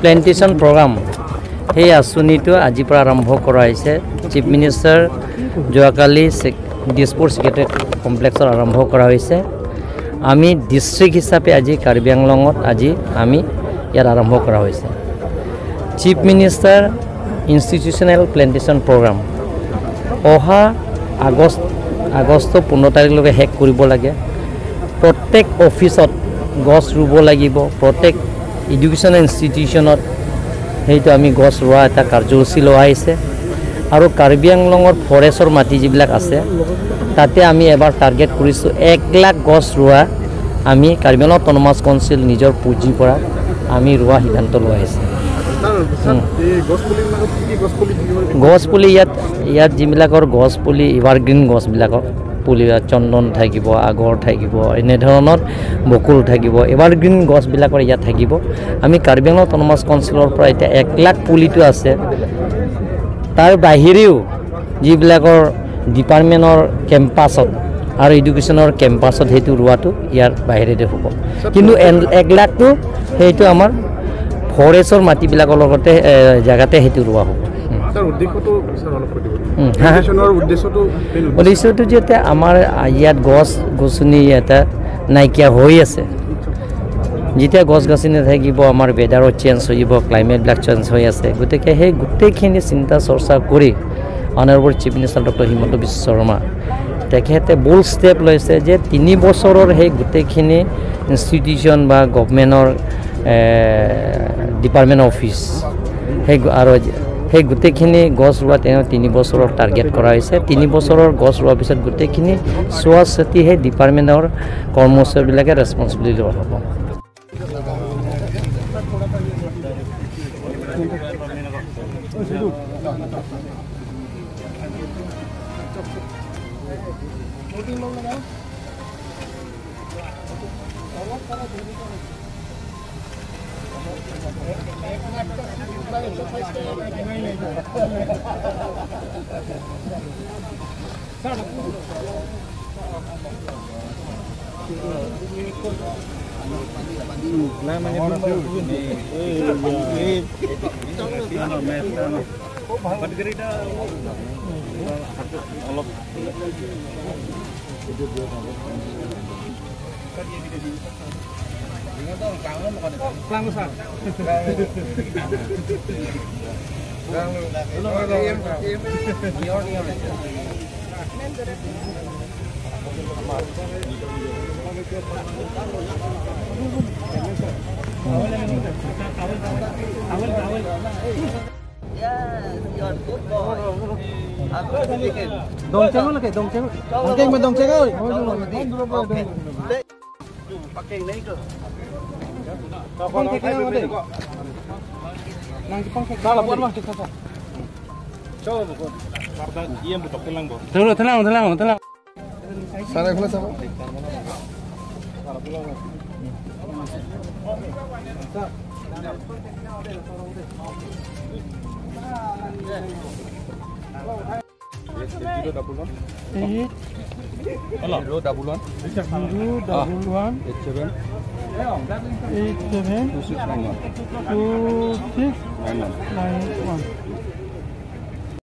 Plantation programme সেই আঁচনিটো আজিৰ পৰা আৰম্ভ কৰা হৈছে। চিফ মিনিষ্টাৰ যোৱাকালি দিছপুৰ ছেক্ৰেটেৰিয়েট কমপ্লেক্সত আৰম্ভ কৰা হৈছে। আমি ডিষ্ট্ৰিক্ট হিচাপে আজি কাৰ্বি আংলঙত আজি আমি ইয়াত আৰম্ভ কৰা হৈছে। Chief minister institutional plantation programme অহা আগষ্ট 15 তাৰিখলৈকে শেষ কৰিব লাগে। প্ৰত্যেক অফিচত গছ ৰুব লাগিব, প্ৰত্যেক এডুকেশ্যনেল ইনষ্টিটিউশ্যনত সেইটো আমি গছ ৰোৱা এটা কাৰ্যসূচী লোৱা হৈছে। আৰু কাৰ্বি আংলঙৰ ফৰেষ্টৰ মাটি যিবিলাক আছে তাতে আমি এবাৰ টাৰ্গেট কৰিছোঁ 1 লাখ গছ ৰোৱা। আমি কাৰ্বি আংলং অট'নমাছ কাউন্সিল নিজৰ পুঁজিৰ পৰা আমি ৰোৱা সিদ্ধান্ত লোৱা হৈছে। গছপুলি ইয়াত যিবিলাকৰ গছপুলি এভাৰগ্ৰীণ গছবিলাকক পুলি, চন্দন থাকিব, আগৰ থাকিব, এনেধৰণৰ বকুল থাকিব, এভাৰগ্ৰীণ গছবিলাকৰ ইয়াত থাকিব। আমি কাৰ্বি আংলং অট'নমাছ কাউন্সিলৰ পৰা এতিয়া 1 লাখ পুলিটো আছে। তাৰ বাহিৰেও যিবিলাকৰ ডিপাৰ্টমেণ্টৰ কেম্পাছত আৰু এডুকেশ্যনৰ কেম্পাছত সেইটো ৰোৱাটো ইয়াৰ বাহিৰেতে হ'ব। কিন্তু 1 লাখটো সেইটো আমাৰ ফৰেষ্টৰ মাটিবিলাকৰ লগতে জেগাতে সেইটো ৰোৱা হ'ব। উদ্দেশ্যটো যেতিয়া আমাৰ ইয়াত গছ গছনি এটা নাইকিয়া হৈ আছে, যেতিয়া গছ গছনি নাথাকিব আমাৰ ৱেডাৰো চেঞ্জ হৈ যাব, ক্লাইমেটবিলাক চেঞ্জ হৈ আছে। গতিকে সেই গোটেইখিনি চিন্তা চৰ্চা কৰি honourable chief minister doctor Himanta Biswa Sarma তেখেতে বোল্ড ষ্টেপ লৈছে যে 3 বছৰৰ সেই গোটেইখিনি ইনষ্টিটিউশ্যন বা গভমেণ্টৰ ডিপাৰ্টমেণ্ট অফিচ সেই আৰু সেই গোটেইখিনি গছ ৰোৱা তেওঁ 3 বছৰৰ টাৰ্গেট কৰা হৈছে। 3 বছৰৰ গছ ৰোৱাৰ পিছত গোটেইখিনি চোৱা চিতি সেই ডিপাৰ্টমেণ্টৰ কৰ্মচাৰীবিলাকে ৰেচপনচিবিলিটি লোৱা হ'ব। 011 011 87 87 26 91 91.